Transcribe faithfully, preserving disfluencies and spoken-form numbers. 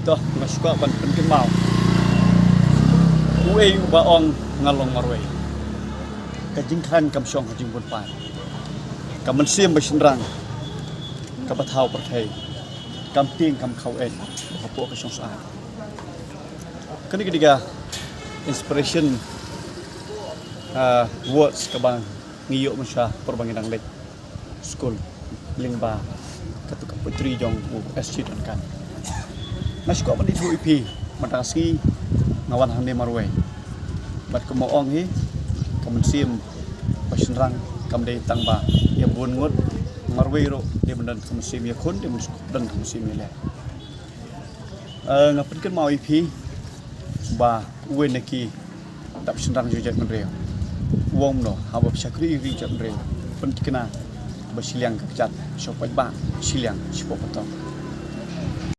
Toh, nga sngewkwah ban pynkynmaw. Uei uba ong nga long marwei. Ka jingkhlaiñ kam shong ha jingbun paid. Ka mynsiem ba shynrang kaba thaw pyrthei. Kam tieng kam khaw eit hapoh ka shongsah. Kane ka dei ka inspiration, ah, words kaba ngi ïoh mynshuwa por ba ngi dang leit skul lyngba katu ka poetry jong u S G Duncan. Nga sngewkwah ban ïathuh ïa phi, mynta ka sngi nga wan hangne marwei. Bad kumba ong hi, ka mynsiem ba shynrang kam dei tang ba ïa bun ngut, marwei ruh dei ban don ka mynsiem ïakhun, dei ban don ka mynsiem ïaleh. Eh, nga pynkynmaw ïa phi ba uwei na ki dap shynrang jong jaitbynriew u ong kumno, haba phi shakri ïa ki jaitbynriew, pynthikna ba shiliang ka kjat sha u paidbah, shiliang shapoh ka thong.